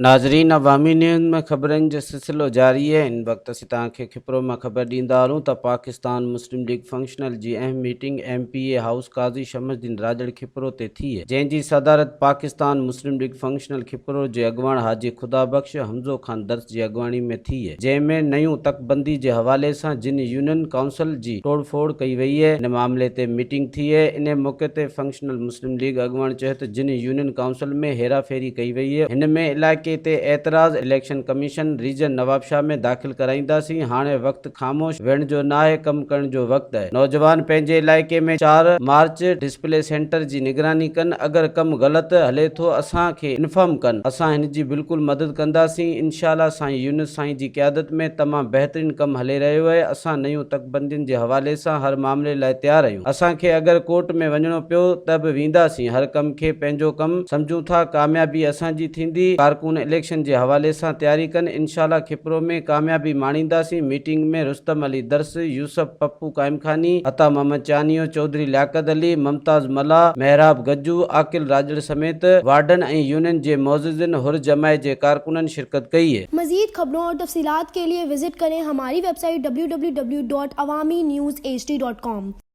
ناظرين عوامي نيوز ۾ خبرن جو سلسلو جاري آهي ان وقت اسين توهان کي کپرو مان خبر ڏيندا هلون ته پاڪستان مسلم ليگ فنڪشنل جي اهم meeting M P A house Qazi Shams Uddin Rajar Khipro تي ٿي جنهن جي صدارت پاڪستان مسلم ليگ فنڪشنل کپرو جي اڳواڻ حاجي خدا بخش حمزو خان درس جي اڳواڻي ۾ ٿي جنهن ۾ نيون تڪبندي جي حوالي سان جن يونين ڪائونسل جي ٽوڙ ڦوڙ ڪئي وئي ان معاملي تي ميٽنگ ٿي انهي موقعي تي فنڪشنل مسلم ليگ اڳواڻ چيو ته جن يونين ڪائونسل ۾ هيرا ڦيري ڪئي وئي هن ۾ علائقي تي اعتراض اليڪشن ڪميشن ريجن نوابشاهه ۾ داخل ڪرائينداسين هاڻي وقت خاموش ويهڻ جو ناهي ڪم ڪرڻ جو وقت آهي نوجوان پنهنجي علائقي ۾ 4 مارچ ڊسپلي سينٽر جي نگراني ڪن اگر ڪم غلط هلي ٿو اسان کي انفارم ڪن اسان هن جي بلڪل مدد ڪنداسين انشاء الله سائين يونس سائين جي قيادت ۾ تمام بهترين ڪم هلي رهيو آهي اسان نيون تڪبندين جي حوالي سان هر معاملي لاء تيار آهيون اسان کي اگر ڪورٽ ۾ وڃڻو پيو ته به وينداسين هر ڪم کي پنهنجو ڪم سمجهون ٿا ڪاميابي اسان جي ٿيندي ڪارڪن اليڪشن جي حوالي سان تياري ڪن انشاء الله کپرو ۾ ڪاميابي ماڻينداسين ميٽنگ ۾ رستم علي درس يوسف پپو قائمخاني عطا محمد چانيو چوڌري لياقت علي ممتاز ملاح محراب گجو عاقل راڄڙ سميت وارڊن ۽ يونين جي معززين حر جماعت جي ڪارڪنن شرڪت ڪئي. مزيد خبرون اور تفصيلات کے لئے وزٽ ڪرين ھماري website W W W dot Awami news H D dot com.